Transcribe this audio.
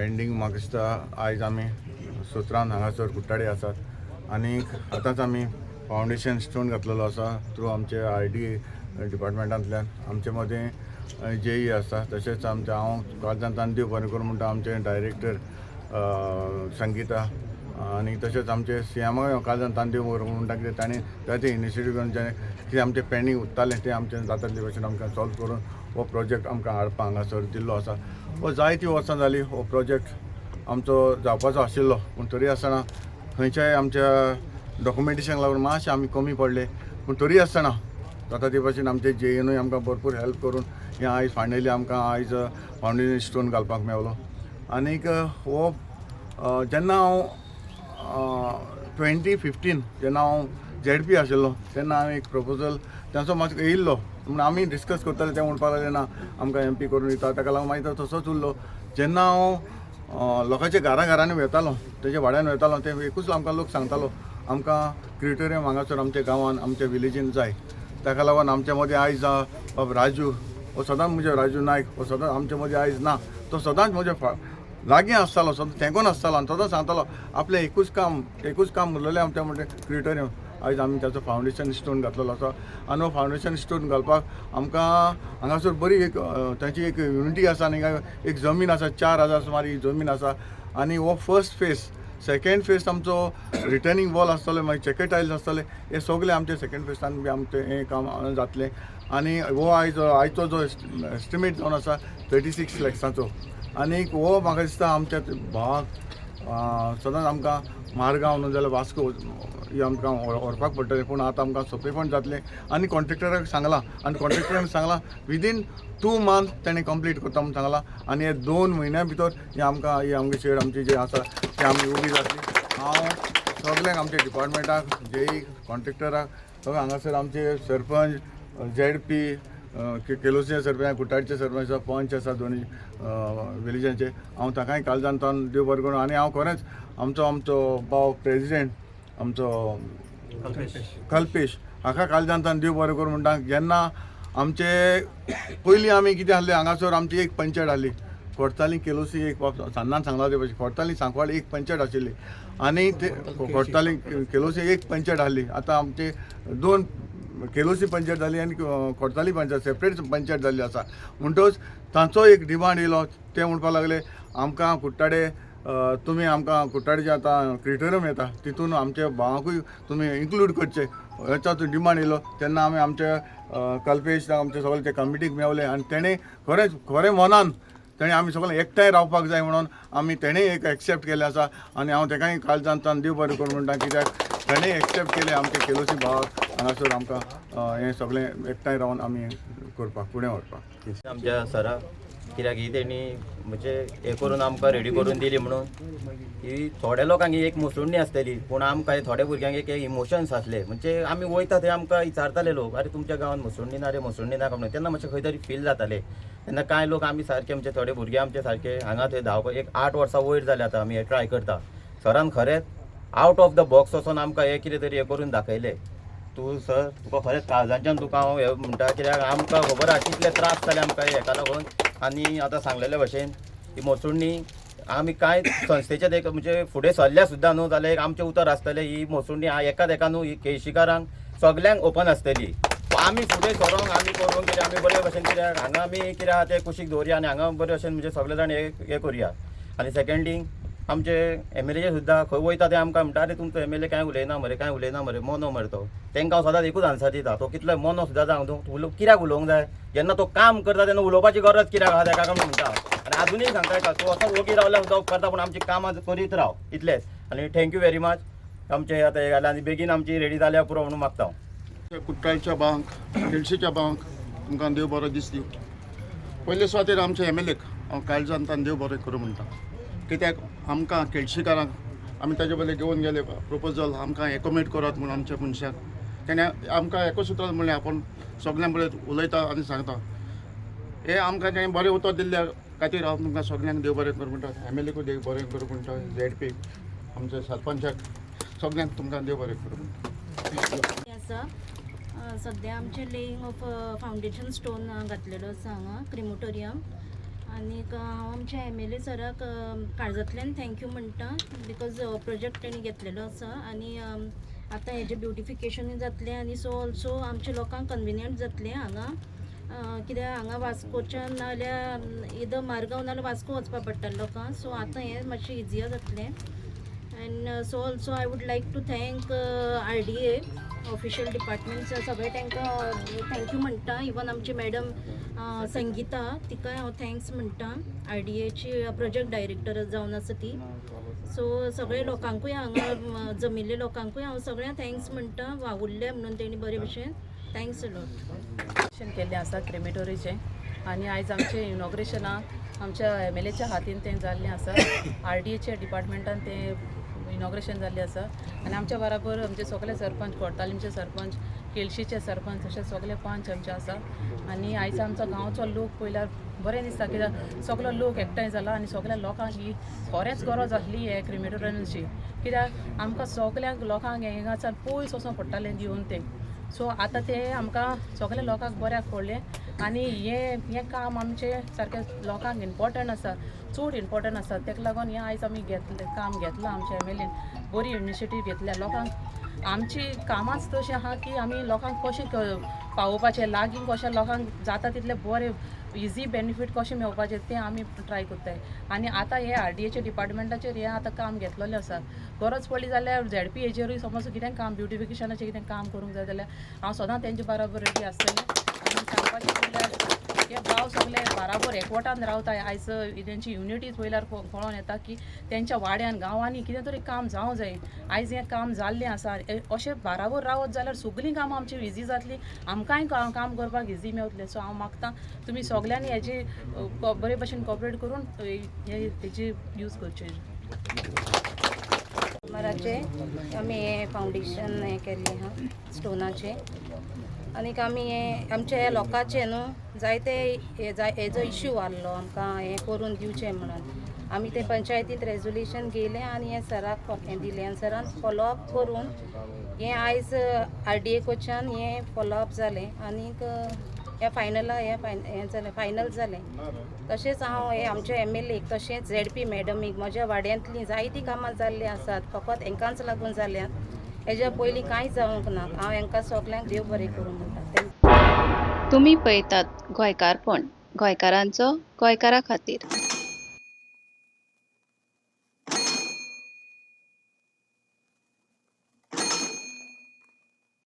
Pending म्हाका दिसता आयज आमी सतरान हांगासर कुट्टाडे आसात आनी आतांच आमी फावंडेशन स्टोन घातलेलो आसा थ्रू आमचे आर डी डिपार्टमेंटांतल्यान. आमचे मदें जेई आसा, तशेंच आमचें हांव कालच्यान देव बरें करूं म्हणटा आमचे डायरेक्टर संगीता आनी तशेंच आमचे सी एमाक कालच्यान देव बरें करूं म्हणटा, कित्याक ताणें जायते इनिशिएटीव घेवन जें कितें आमचें पेंडींग उरतालें तें आमचें जाता तितले भशेन आमकां सॉल्व करून हो प्रोजेक्ट आमकां हाडपाक हांगासर दिल्लो आसा. हो जायतीं वर्सां जालीं हो प्रोजेक्ट आमचो जावपाचो आशिल्लो, पूण तरी आसतना खंयच्याय आमच्या डॉक्युमेंटेशनाक लागून मातशें आमी कमी पडले. पूण तरी आसतना जाता ते भशेन आमचे जेईनूय आमकां भरपूर हेल्प करून हें आयज फायनली आमकां आयज फावंडेशन स्टोन घालपाक मेवलो. आनीक हो जेन्ना हांव 2015 जेन्ना हांव झेड पी आशिल्लो तेन्ना हांवें एक प्रपोजल तांचो मातसो येयल्लो म्हूण आमी डिस्कस करताले. ते म्हणपाक लागले, ना, आमकां एम पी करून दिता. ताका लागून मागीर तो तसोच उरलो. जेन्ना हांव लोकांच्या घरा घरांनी वेतालो, तेच्या वाड्यान वेतालो, ते एकूच आमकां लोक सांगतालो, आमकां क्रिमेटोरियम हांगासर आमच्या गांवान, आमच्या विलेजीन जाय. ताका लागून आमच्या मदें आयज बाब राजू हो सदांच म्हजे, राजू नायक हो सदांच आमच्या मदें आयज ना, तो सदांच म्हज्या लागीं आसतालो, सदां तेंकोन आसतालो आनी सदांच सांगतालो, आपलें एकूच काम, एकूच काम उरलेलें आमचें म्हणजे क्रिमेटोरियम. आयज आमी ताचो फावंडेशन स्टोन घातलेलो आसा आनी हो फावंडेशन स्टोन घालपाक आमकां हांगासर बरी एक तांची एक युनिटी आसा आनी एक जमीन आसा, 4000 सुमार ही जमीन आसा. आनी हो फर्स्ट फेज, सेकंड फेज आमचो रिटर्निंग वॉल आसतलो, मागीर चेकर टायल्स आसतले, हे सगळे आमचे सेकंड फेजान बी आमचें हें काम जातलें. आनी हो आयज आयचो जो एस्टिमेट जावन आसा 36 लॅक्साचो. आनी हो म्हाका दिसता आमच्या भावाक सदांच आमकां मारगांव न्हू जाल्यार वास्को ही आमकां व्हरपाक पडटलें, पूण आतां आमकां सोंपेपण जातलें. आनी कॉन्ट्रेक्टराक सांगलां आनी कॉन्ट्रेक्टरान सांगलां, विदीन 2 मंथ तेणें कंप्लीट करता म्हूण सांगलां. आनी हे 2 म्हयन्या भितर ही आमकां ही आमची शेड आमची जी आसा ती आमी उबी जातली. हांव सगल्यांक, आमच्या डिपार्टमेंटाक, जेई, कॉन्ट्रेक्टराक, सगळे हांगासर आमचे सरपंच, झेड पी, केलोसे सरपंच, कुटारचे सरपंच आसा, पंच आसा दोनी विलेजांचे, हांव तांकांय काळजान देव बरें करूं. आनी हांव खरेंच आमचो आमचो भाव प्रेजिडेंट आमचो कल्पेश हाका काळजान देव बरें करूं म्हणटा. जेन्ना आमचे पयलीं आमी कितें आसलें, हांगासर आमची एक पंचायत आसली, कोडताली केलोसी एक, सान्नान सांगला ते भशेन, कोडताली सांकवाळ एक पंचायत आशिल्ली आनी ते कोडताली केलोसी एक पंचायत आसली. आतां आमचे दोन, केलोसी पंचायत जाली आनी कोडताली पंचायत सेपरेट पंचायत जाल्ली आसा. म्हणटकच तांचो एक डिमांड येयलो, ते म्हणपाक लागले, आमकां कुट्टाडे तुमी आमकां कुट्टाडेचे आतां क्रिमेटोरियम येता तितून आमच्या भावांकूय तुमी इन्क्लूड करचे, हेचो डिमांड येयलो. तेन्ना आमी आमच्या कल्पेश, आमचे सगळे ते कमिटीक मेवले आनी तेणें खरेंच खरें मनान तेणें आमी सगळे एकठांय रावपाक जाय म्हणून आमी तेणें एक एक्सेप्ट केलें आसा. आनी हांव तेकाय काळजांतल्यान देव बरें करूं म्हणटा, कित्याक तेणें एक्सेप्ट केलें आमचे केलोसी भावाक हांगासर आमकां हें सगळें एकठांय रावन आमी करपाक, फुडें व्हरपाक. आमच्या सरा, कित्याक ही तेणी म्हणजे हे करून आमकां रेडी करून दिली म्हणून. ही थोड्या लोकांक ही एक मसुंडी आसतली, पूण आमकां हे थोड्या भुरग्यांक एक इमोशन्स आसले. म्हणजे आमी वयता थंय आमकां विचारताले लोक, अरे, तुमच्या गांवांत मसुंडी ना रे, मसुंडी ना काय म्हणून. तेन्ना मातशें खंय तरी फील जाताले. तेन्ना कांय लोक आमी सारके, आमचे थोडे भुरगे आमचे सारके हांगा थंय धांवप. एक 8 वर्सां वयर जाले आतां आमी हे ट्राय करता. सरान खरेंच आवट ऑफ the box वचोन आमकां हे कितें तरी हे करून दाखयलें. तूं सर, तुका खरेंच काळजांच्यान तुका हांव हें म्हणटा, कित्याक आमकां खबर आहा कितले त्रास जाले आमकां हेका लागून. आनी आतां सांगलेले भशेन ही मसुंडी आमी कांय संस्थेच्या एक म्हणजे फुडें सरल्या सुद्दां न्हू जाल्यार एक आमचें उतर आसतलें, ही मसुंडी एकाच एका न्हू, ही केळशीकारांक सगल्यांक ओपन आसतली. आमी फुडें सरोंक, आमी करूंक कित्याक आमी बरे भशेन, कित्याक हांगा आमी कितें आहा तें कुशीक दवरया आनी हांगा बरे भशेन म्हणजे सगळे जाण हे हे करुया. आनी सेकंड थिंग, आमचे एमएलए सुद्दां खंय वयता ते आमकां म्हणटा, अरे, तुमचो एमएलए कांय उलयना मरे, कांय उलयना मरे, मोनो मरे तो. तांकां हांव सदांच एकूच आन्सर दिता, तो कितलो मोनो सुद्दां जावं, तूं उलो कित्याक उलोवंक जाय? जेन्ना तो काम करता तेन्ना उलोवपाची गरज कित्याक आहा ताका म्हणटा. आनी आजुनूय सांगता एका, तूं असो वोगी रावल्यार सुद्दां उपकारता, पूण आमची कामां करीत राव, इतलेंच. आनी thank you very much. आमचे आतां हे जालें आनी बेगीन आमची रेडी जाल्या पुरो म्हणून मागता हांव. कुट्टाळच्या बांक, केळशीच्या बांक, तुमकां देव बरो दीस दिवं. पयले सुवातेर आमच्या एम एल एक हांव काळजान देव बरें करूं म्हणटा, कित्याक आमकां केळशीकारांक आमी ताजे बदले घेवन गेले प्रपोजल, आमकां एकोमोडेट करात म्हणून आमच्या मनशाक. तेणें आमकां एकूच उतर म्हणलें, आपूण सगल्यां बरें उलयता आनी सांगता. हे आमकां तेणें बरें उतर दिल्ल्या खातीर हांव तुमकां सगल्यांक देव बरें करूं म्हणटा. एम एल एकूय देव बरें करूं म्हणटा, झेड पी, आमच्या सरपंचाक, सगल्यांक तुमकां देव बरें करूं म्हणटा. आसा सद्या आमचें लेईंग ऑफ फावंडेशन स्टोन घातलेलो आसा हांगा क्रिमोटोरियम. आनीक हांव आमच्या एम एल ए सराक काळजांतल्यान thank you म्हणटा, because हो प्रोजेक्ट तेणी घेतलेलो आसा आनी आतां हेजें ब्युटिफिकेशनूय जातलें आनी सो ऑल्सो आमच्या लोकांक कन्विनियंट जातलें हांगा. कित्याक हांगा वास्कोच्यान नाजाल्यार इदर मारगांव नाजाल्यार वास्को वचपा पडटा लोकांक, सो आतां हें मातशें इजियर जातलें. And so also I would like to thank RDA official departments, सगळे तांकां thank you म्हणटा. इवन आमची मॅडम संगीता, तिकाय हांव thanks म्हणटा, आरडीएची प्रोजेक्ट डायरेक्टर जावन आसा ती. सो सगळे लोकांकूय हांगा जमिल्ले लोकांकूय हांव सगळ्यांक thanks म्हणटा, वावुरले म्हणून तेणी बरे भशेन. Thanks a lot. इनॉग्रेशन केल्लें आसा क्रेमेटोरीचें आनी आयज आमचें इनॉग्रेशनाक आमच्या एम एल एच्या हातीन तें जाल्लें आसा. आर डी एच्या डिपार्टमेंटान तें इनॉग्रेशन जाल्लें आसा आनी आमच्या बराबर आमचे सगळे सरपंच, कोर्तालिमचे सरपंच, केळशीचे सरपंच, अशे सगळे पंच आमचे आसा. आनी आयज आमचो गांवचो लोक पळयल्यार बरें दिसता, कित्याक सगलो लोक एकठांय जाला आनी सगल्या लोकांक ही खरेंच गरज आसली हे क्रिमेटोरियमची, कित्याक आमकां सगल्यांक लोकांक हांगाच्यान पयस वचों पडटालें घेवन तें. सो आतां तें आमकां सगल्या लोकांक बऱ्याक पडलें आनी हें हें काम आमचें सारकें लोकांक इम्पोर्टंट आसा, चड इम्पोर्टंट आसा. ताका लागून हें आयज आमी घेतलें, काम घेतलां. आमच्या एम एल एन बरी इनिशिएटीव घेतल्या. लोकांक आमची कामांच तशें आहा की आमी लोकांक कशें पावोवपाचें, लागीं कशें लोकांक जाता तितलें बरें इजी बेनिफीट कशें मेळपाचें तें आमी ट्राय करताय. आनी आतां हे आर डी एच्या डिपार्टमेंटाचेर हें आतां काम घेतलेलें आसा. गरज पडली जाल्यार झेड पी हेचेरूय समज कितें काम ब्युटिफिकेशनाचें कितें काम करूंक जाय जाल्यार हांव सदां तेंचे बराबर रेडी आसतलें. आनी सांगपाचें म्हणल्यार हे भाव सगळे बराबर एकवटान रावता. आयज तेंची युनिटी पळयल्यार कळोन येता की तेंच्या वाड्यान गांवांनी कितें तरी काम जावं जाय. आयज हें काम जाल्लें आसा. अशें बराबर रावत जाल्यार सगळीं कामां आमची इजी जातली, आमकांय काम करपाक इजी मेवतलें. सो हांव मागता तुमी सगल्यांनी हेजी बरे भशेन कॉपरेट करून हे तेजी यूज करचे. मराचे आमी हें फावंडेशन हें केल्लें आहा स्टोनाचें. आनीक आमी हें आमच्या ह्या लोकांचें न्हू जायते हे जाय हेजो इश्यू आहलो आमकां हें करून दिवचें म्हणून आमी ते पंचायतींत रेजोल्युशन घेयलें आनी हें सराक हें दिलें आनी सरान फॉलोअप करून हें आयज आर डी ए कडच्यान हें फॉलोअप जालें आनीक हें फायनला हें फायन हें जालें, फायनल जालें. तशेंच हांव हे आमच्या एम एल एक तशेंच झेड पी मॅडमीक म्हज्या वाड्यांतलीं जायतीं कामां जाल्लीं आसात, फकत हेंकांच लागून जाल्यांत, हेज्या पयलीं कांय जावंक ना. हांव हेंकां सगल्यांक देव बरें करूं म्हणटा. Thank you. तुमी पळयतात गोंयकारपण, गोंयकारांचो गोंयकारा खातीर.